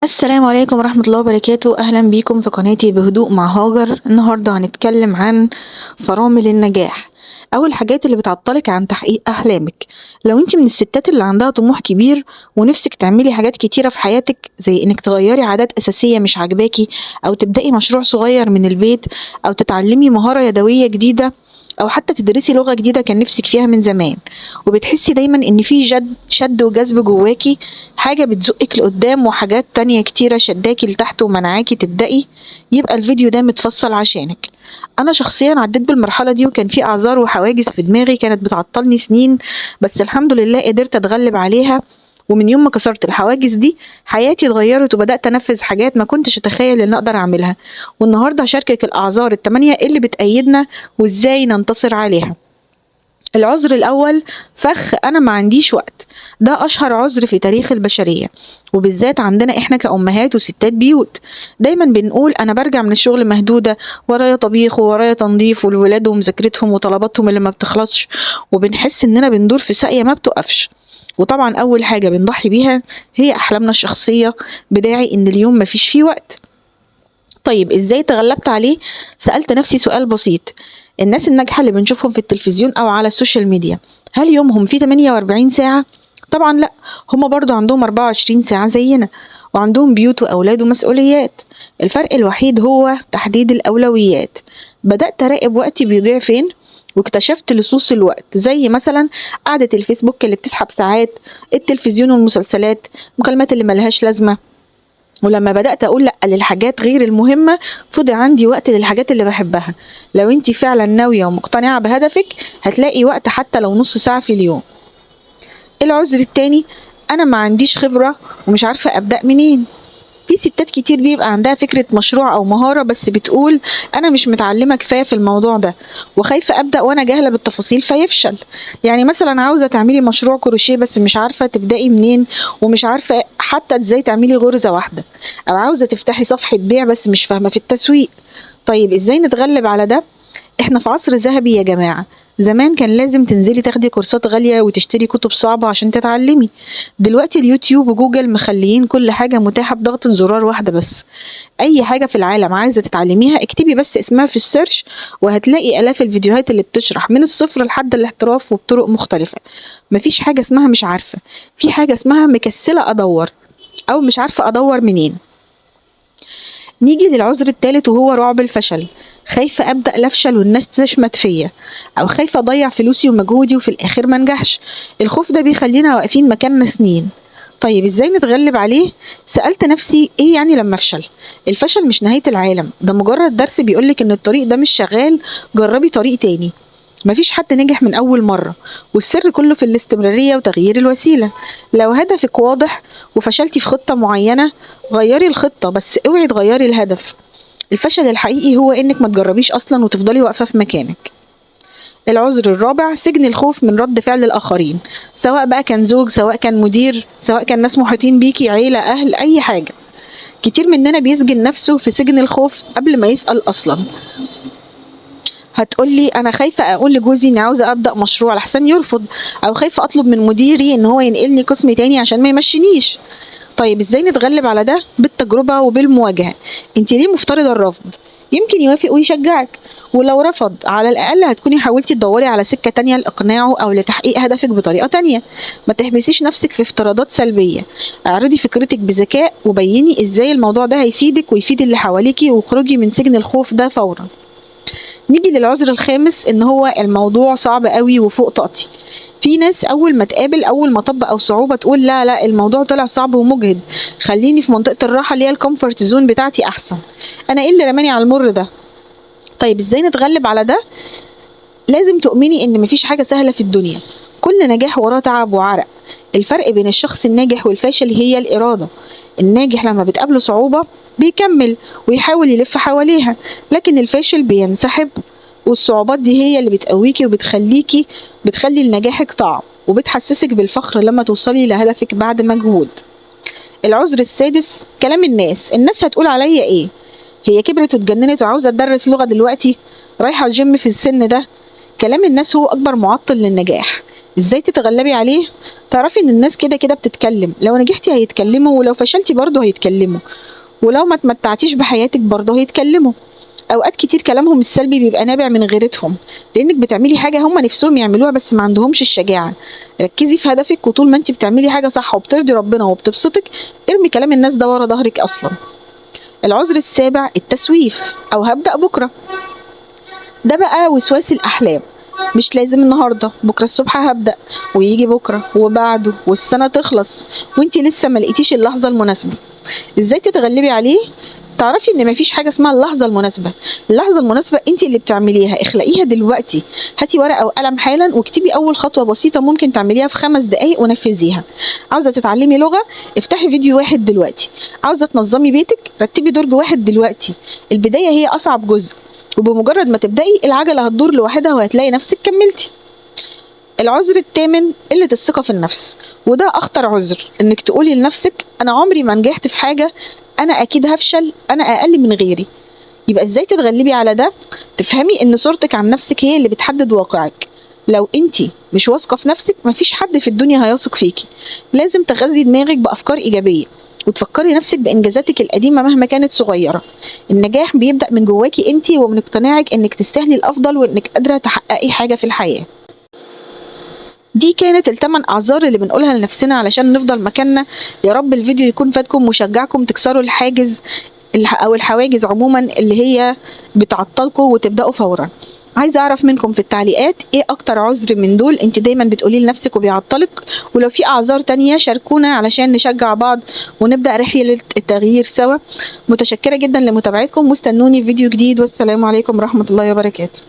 السلام عليكم ورحمة الله وبركاته. أهلا بيكم في قناتي بهدوء مع هاجر. النهاردة هنتكلم عن فرامل النجاح أو الحاجات اللي بتعطلك عن تحقيق أحلامك. لو انت من الستات اللي عندها طموح كبير ونفسك تعملي حاجات كتيرة في حياتك، زي انك تغيري عادات أساسية مش عاجباكي، أو تبدأي مشروع صغير من البيت، أو تتعلمي مهارة يدوية جديدة، أو حتى تدرسي لغة جديدة كان نفسك فيها من زمان، وبتحسي دايما إن في شد وجذب جواكي، حاجة بتزقك لقدام وحاجات تانية كتيرة شداكي لتحت ومنعاكي تبدأي، يبقى الفيديو ده متفصل عشانك. أنا شخصيا عديت بالمرحلة دي، وكان في أعذار وحواجز في دماغي كانت بتعطلني سنين، بس الحمد لله قدرت أتغلب عليها. ومن يوم ما كسرت الحواجز دي حياتي اتغيرت، وبدأت أنفذ حاجات ما كنتش أتخيل إن أقدر أعملها. والنهاردة هشاركك الأعذار ال8 اللي بتأيدنا وإزاي ننتصر عليها. العذر الأول، فخ أنا ما عنديش وقت. ده أشهر عذر في تاريخ البشرية، وبالذات عندنا إحنا كأمهات وستات بيوت. دايما بنقول أنا برجع من الشغل مهدودة، ورايا طبيخ وورايا تنظيف والولاد ومذاكرتهم وطلباتهم اللي ما بتخلصش، وبنحس إننا بندور في ساقية ما بتقفش. وطبعا أول حاجة بنضحي بيها هي أحلامنا الشخصية، بداعي إن اليوم مفيش فيه وقت. طيب إزاي تغلبت عليه؟ سألت نفسي سؤال بسيط: الناس الناجحة اللي بنشوفهم في التلفزيون أو على ال social media، هل يومهم فيه 48 ساعة؟ طبعا لا، هما برضو عندهم 24 ساعة زينا، وعندهم بيوت وأولاد ومسؤوليات. الفرق الوحيد هو تحديد الأولويات. بدأت أراقب وقتي بيضيع فين، واكتشفت لصوص الوقت، زي مثلا قعدة الفيسبوك اللي بتسحب ساعات، التلفزيون والمسلسلات، مكالمات اللي ملهاش لازمة. ولما بدأت أقول لأ للحاجات غير المهمة، فضي عندي وقت للحاجات اللي بحبها. لو انت فعلا ناوية ومقتنعة بهدفك هتلاقي وقت حتى لو نص ساعة في اليوم. العذر التاني، أنا ما عنديش خبرة ومش عارفة أبدأ منين. في ستات كتير بيبقى عندها فكرة مشروع أو مهارة، بس بتقول أنا مش متعلمة كفاية في الموضوع ده، وخايفة أبدأ وأنا جاهلة بالتفاصيل فيفشل. يعني مثلا عاوزة تعملي مشروع كروشيه بس مش عارفة تبدأي منين، ومش عارفة حتى إزاي تعملي غرزة واحدة، أو عاوزة تفتحي صفحة بيع بس مش فاهمة في التسويق. طيب إزاي نتغلب على ده؟ إحنا في عصر ذهبي يا جماعة. زمان كان لازم تنزلي تاخدي كورسات غالية وتشتري كتب صعبة عشان تتعلمي. دلوقتي اليوتيوب وجوجل مخليين كل حاجة متاحة بضغط زرار واحدة بس. أي حاجة في العالم عايزة تتعلميها اكتبي بس اسمها في ال search، وهتلاقي آلاف الفيديوهات اللي بتشرح من الصفر لحد الاحتراف وبطرق مختلفة. مفيش حاجة اسمها مش عارفة، في حاجة اسمها مكسلة أدور، أو مش عارفة أدور منين. نيجي للعذر الثالث وهو رعب الفشل. خايفة أبدأ لأفشل والناس تشمت فيا، أو خايفة أضيع فلوسي ومجهودي وفي الآخر ما انجحش. الخوف ده بيخلينا واقفين مكاننا سنين. طيب إزاي نتغلب عليه؟ سألت نفسي إيه يعني لما أفشل؟ الفشل مش نهاية العالم، ده مجرد درس بيقولك إن الطريق ده مش شغال، جربي طريق تاني. مفيش حد نجح من أول مرة، والسر كله في الاستمرارية وتغيير الوسيلة. لو هدفك واضح وفشلتي في خطة معينة غيري الخطة، بس اوعي تغيري الهدف. الفشل الحقيقي هو انك ما تجربيش اصلا وتفضلي واقفة في مكانك. العذر الرابع، سجن الخوف من رد فعل الآخرين، سواء بقى كان زوج، سواء كان مدير، سواء كان ناس محيطين بيكي، عيلة، أهل، أي حاجة. كتير مننا بيسجن نفسه في سجن الخوف قبل ما يسأل أصلا. هتقولي أنا خايفة أقول لجوزي إني عاوزة أبدأ مشروع لحسن يرفض، أو خايفة أطلب من مديري إن هو ينقلني قسم تاني عشان ما يمشينيش. طيب إزاي نتغلب على ده؟ بالتجربة وبالمواجهة. انت ليه مفترضة الرفض؟ يمكن يوافق ويشجعك، ولو رفض على الأقل هتكوني حاولتي تدوري على سكة تانية لإقناعه أو لتحقيق هدفك بطريقة تانية. ما تحبسيش نفسك في افتراضات سلبية، اعرضي فكرتك بذكاء وبيني إزاي الموضوع ده هيفيدك ويفيد اللي حواليكي، واخرجي من سجن الخوف ده فورا. نيجي للعذر الخامس، إن هو الموضوع صعب قوي وفوق طاقتي. في ناس أول ما تقابل أول ما طب أو صعوبة تقول لا لا الموضوع طلع صعب ومجهد، خليني في منطقة الراحة اللي هي ال comfort zone بتاعتي أحسن، أنا إيه اللي رماني على المر ده؟ طيب إزاي نتغلب على ده؟ لازم تؤمني إن مفيش حاجة سهلة في الدنيا، كل نجاح وراه تعب وعرق. الفرق بين الشخص الناجح والفاشل هي الإرادة. الناجح لما بتقابله صعوبة بيكمل ويحاول يلف حواليها، لكن الفاشل بينسحب، والصعوبات دي هي اللي بتقويكي وبتخليكي بتخلي لنجاحك طعم، وبتحسسك بالفخر لما توصلي لهدفك بعد مجهود. العذر السادس، كلام الناس. الناس هتقول عليا ايه؟ هي كبرت واتجننت وعاوزة تدرس لغة دلوقتي، رايحة الجيم في السن ده. كلام الناس هو أكبر معطل للنجاح. ازاي تتغلبي عليه؟ تعرفي ان الناس كده كده بتتكلم، لو نجحتي هيتكلموا، ولو فشلتي برضه هيتكلموا، ولو ما تمتعتيش بحياتك برضه هيتكلموا. اوقات كتير كلامهم السلبي بيبقى نابع من غيرتهم، لانك بتعملي حاجة هم نفسهم يعملوها بس ما عندهمش الشجاعة. ركزي في هدفك، وطول ما انت بتعملي حاجة صح وبترضي ربنا وبتبسطك، ارمي كلام الناس ده ورا ظهرك اصلا. العذر السابع التسويف، او هبدأ بكره. ده بقى وسواس الاحلام، مش لازم النهارده، بكره الصبح هبدأ، ويجي بكره وبعده والسنة تخلص وانت لسه ما لقيتيش اللحظة المناسبة. ازاي تتغلبي عليه؟ تعرفي ان مفيش حاجة اسمها اللحظة المناسبة، اللحظة المناسبة انت اللي بتعمليها، اخلقيها دلوقتي. هاتي ورقة وقلم حالا واكتبي اول خطوة بسيطة ممكن تعمليها في 5 دقائق ونفذيها. عاوزه تتعلمي لغة؟ افتحي فيديو واحد دلوقتي. عاوزه تنظمي بيتك؟ رتبي درج واحد دلوقتي. البداية هي اصعب جزء، وبمجرد ما تبداي العجلة هتدور لوحدها وهتلاقي نفسك كملتي. العذر الثامن قلة الثقة في النفس، وده اخطر عذر، انك تقولي لنفسك انا عمري ما نجحت في حاجة، انا اكيد هفشل، انا اقل من غيري. يبقى ازاي تتغلبي على ده؟ تفهمي ان صورتك عن نفسك هي اللي بتحدد واقعك. لو انتي مش واثقة في نفسك مفيش حد في الدنيا هيثق فيكي. لازم تغذي دماغك بافكار ايجابية وتفكري نفسك بانجازاتك القديمة مهما كانت صغيرة. النجاح بيبدا من جواكي انتي، ومن اقتناعك انك تستاهلي الافضل وانك قادرة تحققي حاجة في الحياة. دي كانت ال8 اعذار اللي بنقولها لنفسنا علشان نفضل مكاننا. يا رب الفيديو يكون فادكم وشجعكم تكسروا الحاجز او الحواجز عموما اللي هي بتعطلكم وتبداوا فورا. عايزه اعرف منكم في التعليقات ايه اكتر عذر من دول انت دايما بتقوليه لنفسك وبيعطلك، ولو في اعذار تانية شاركونا علشان نشجع بعض ونبدا رحله التغيير سوا. متشكره جدا لمتابعتكم، واستنوني في فيديو جديد، والسلام عليكم ورحمة الله وبركاته.